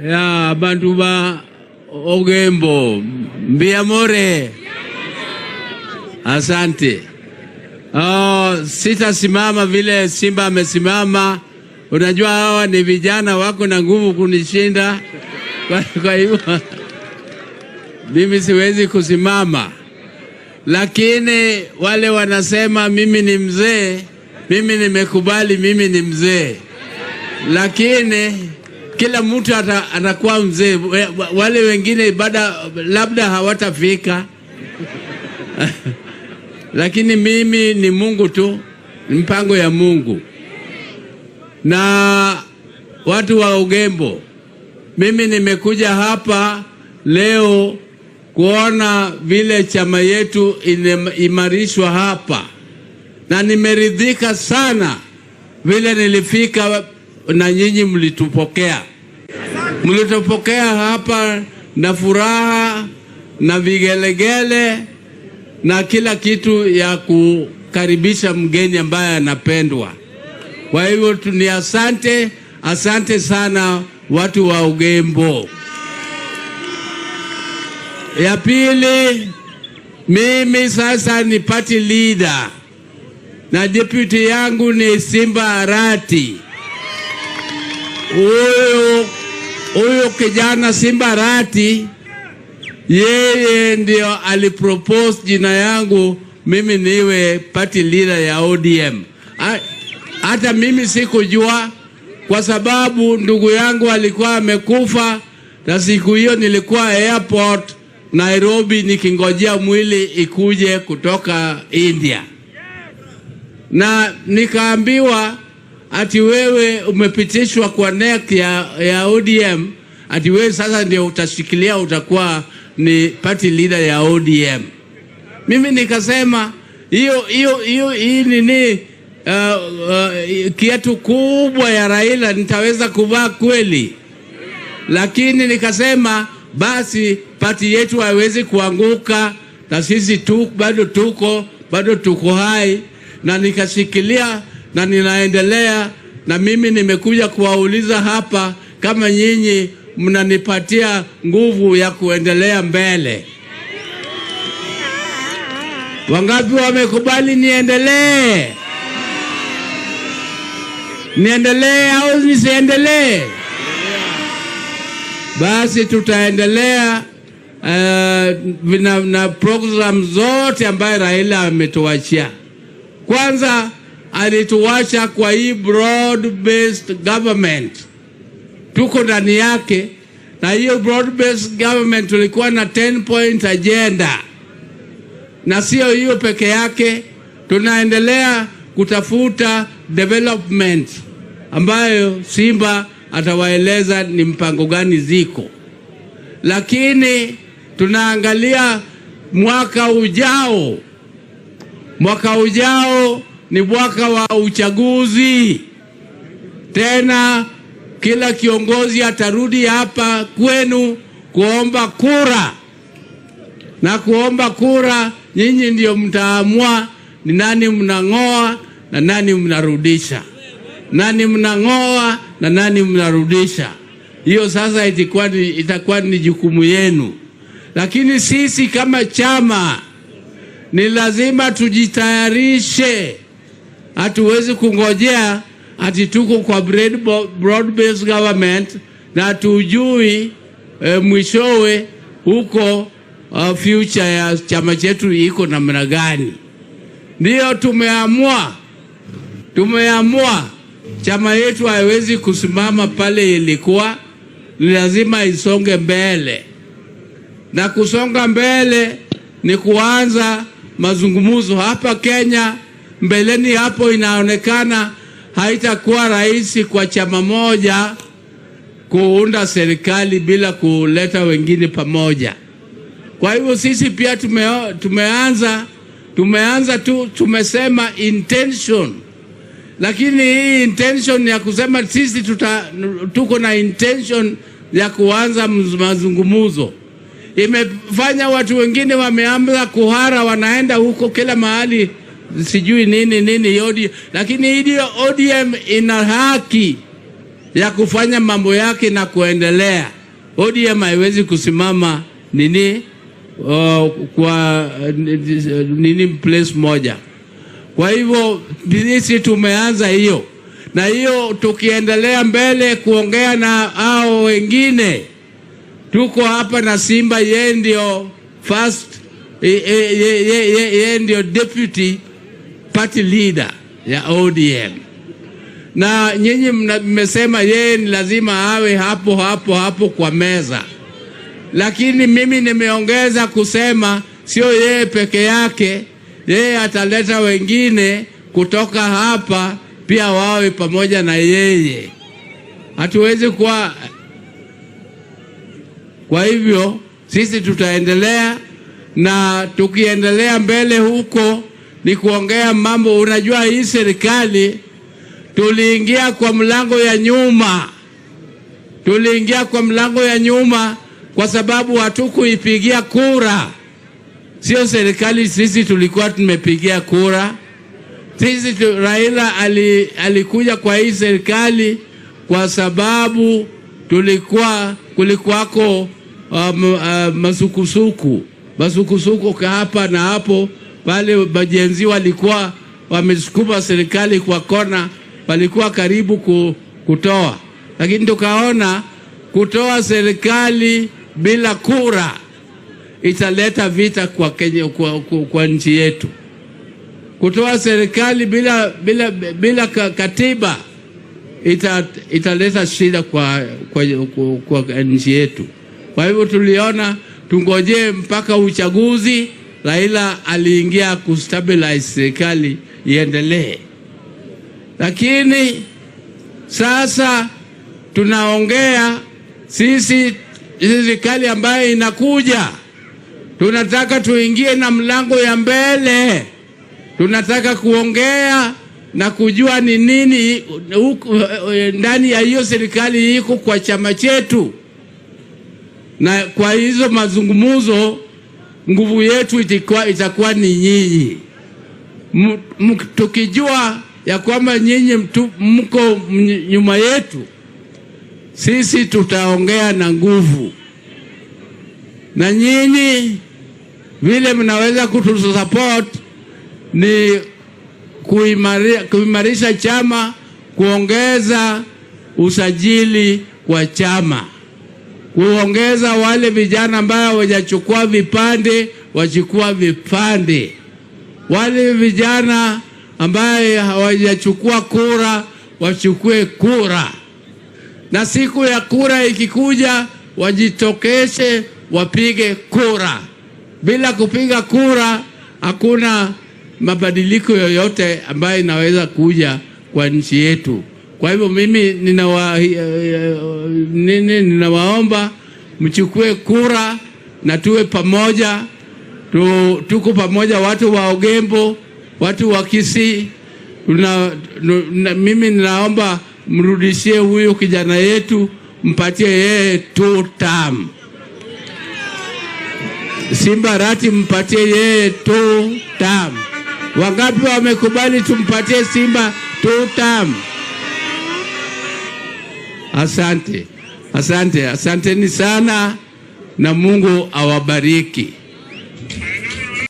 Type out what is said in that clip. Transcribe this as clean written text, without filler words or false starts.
Ya abantu ba Ogembo, mbiamore, asante. Oh, sitasimama vile Simba amesimama. Unajua hawa ni vijana wako na nguvu kunishinda, kwa hivyo mimi siwezi kusimama, lakini wale wanasema mimi ni mzee, mimi nimekubali mimi ni mzee, lakini kila mtu atakuwa mzee. Wale wengine bada labda hawatafika lakini mimi ni Mungu tu, ni mpango ya Mungu. Na watu wa Ugembo, mimi nimekuja hapa leo kuona vile chama yetu imeimarishwa hapa, na nimeridhika sana vile nilifika na nyinyi mlitupokea. Mlitupokea hapa na furaha na vigelegele na kila kitu ya kukaribisha mgeni ambaye anapendwa. Kwa hivyo ni asante, asante sana watu wa Ugembo. Ya pili, mimi sasa ni party leader na deputy yangu ni Simba Arati. Huyu kijana Simba Arati, yeye ndio alipropose jina yangu mimi niwe party leader ya ODM. Hata mimi sikujua, kwa sababu ndugu yangu alikuwa amekufa, na siku hiyo nilikuwa airport Nairobi nikingojea mwili ikuje kutoka India, na nikaambiwa ati wewe umepitishwa kwa NEC ya ODM, ati wewe sasa ndio utashikilia, utakuwa ni party leader ya ODM. Mimi nikasema hiyo hiyo hiyo hii nini, kiatu kubwa ya Raila nitaweza kuvaa kweli? Lakini nikasema basi party yetu haiwezi kuanguka, na sisi tu bado tuko hai, na nikashikilia na ninaendelea. Na mimi nimekuja kuwauliza hapa kama nyinyi mnanipatia nguvu ya kuendelea mbele. Wangapi wamekubali niendelee? Niendelee au nisiendelee? Basi tutaendelea na program zote ambayo Raila ametuachia. Kwanza alituacha kwa hii broad based government, tuko ndani yake, na hiyo broad based government tulikuwa na 10 point agenda, na sio hiyo peke yake, tunaendelea kutafuta development ambayo Simba atawaeleza ni mpango gani ziko, lakini tunaangalia mwaka ujao. Mwaka ujao ni mwaka wa uchaguzi tena, kila kiongozi atarudi hapa kwenu kuomba kura, na kuomba kura, nyinyi ndio mtaamua ni nani mnang'oa na nani mnarudisha, nani mnang'oa na nani mnarudisha. Hiyo sasa itakuwa ni jukumu yenu, lakini sisi kama chama ni lazima tujitayarishe. Hatuwezi kungojea ati tuko kwa broad based government na hatujui mwishowe huko future ya chama chetu iko namna gani. Ndiyo tumeamua chama yetu haiwezi kusimama pale ilikuwa, ni lazima isonge mbele, na kusonga mbele ni kuanza mazungumzo hapa Kenya. Mbeleni hapo inaonekana haitakuwa rahisi kwa chama moja kuunda serikali bila kuleta wengine pamoja. Kwa hivyo sisi pia tumeanza tu, tumesema intention, lakini hii intention ya kusema sisi tuko na intention ya kuanza mazungumzo. Imefanya watu wengine wameanza kuhara, wanaenda huko kila mahali, sijui nini nini ODM, lakini hii ODM ina haki ya kufanya mambo yake na kuendelea. ODM haiwezi kusimama nini kwa nini place moja. Kwa hivyo sisi tumeanza hiyo na hiyo, tukiendelea mbele kuongea na hao wengine, tuko hapa na Simba, yeye ndio first, yeye ndio deputy party leader ya ODM, na nyinyi mmesema yeye ni lazima awe hapo hapo hapo kwa meza, lakini mimi nimeongeza kusema sio yeye peke yake, yeye ataleta wengine kutoka hapa pia wawe pamoja na yeye. Hatuwezi kuwa. Kwa hivyo sisi tutaendelea na tukiendelea mbele huko ni kuongea mambo. Unajua hii serikali tuliingia kwa mlango ya nyuma, tuliingia kwa mlango ya nyuma kwa sababu hatukuipigia kura. Sio serikali, sisi tulikuwa tumepigia kura. Sisi Raila alikuja kwa hii serikali kwa sababu kulikuwako masukusuku masukusuku hapa na hapo pale, ma-Gen Z walikuwa wamesukuma serikali kwa kona, walikuwa karibu kutoa, lakini tukaona kutoa serikali bila kura italeta vita kwa Kenya, kwa nchi yetu. Kutoa serikali bila katiba italeta shida kwa nchi yetu. Kwa hivyo tuliona tungojee mpaka uchaguzi. Raila aliingia kustabilize serikali iendelee, lakini sasa tunaongea sisi, serikali ambayo inakuja, tunataka tuingie na mlango ya mbele. Tunataka kuongea na kujua ni nini huku ndani ya hiyo serikali iko kwa chama chetu, na kwa hizo mazungumzo nguvu yetu itakuwa ni nyinyi. Tukijua ya kwamba nyinyi mko nyuma yetu, sisi tutaongea na nguvu, na nyinyi vile mnaweza kutusupport ni kuimarisha chama, kuongeza usajili kwa chama, kuongeza wale vijana ambao hawajachukua vipande wachukua vipande, wale vijana ambaye hawajachukua kura wachukue kura, na siku ya kura ikikuja wajitokeshe wapige kura. Bila kupiga kura hakuna mabadiliko yoyote ambayo inaweza kuja kwa nchi yetu. Kwa hivyo mimi ninawaomba mchukue kura na tuwe pamoja tuko pamoja, watu wa Ogembo, watu wa Kisii. Mimi ninaomba mrudishie huyu kijana yetu, mpatie yeye two term. Simba Arati mpatie yeye two term. Wangapi wamekubali tumpatie Simba two term? Asante, asante, asanteni sana na Mungu awabariki.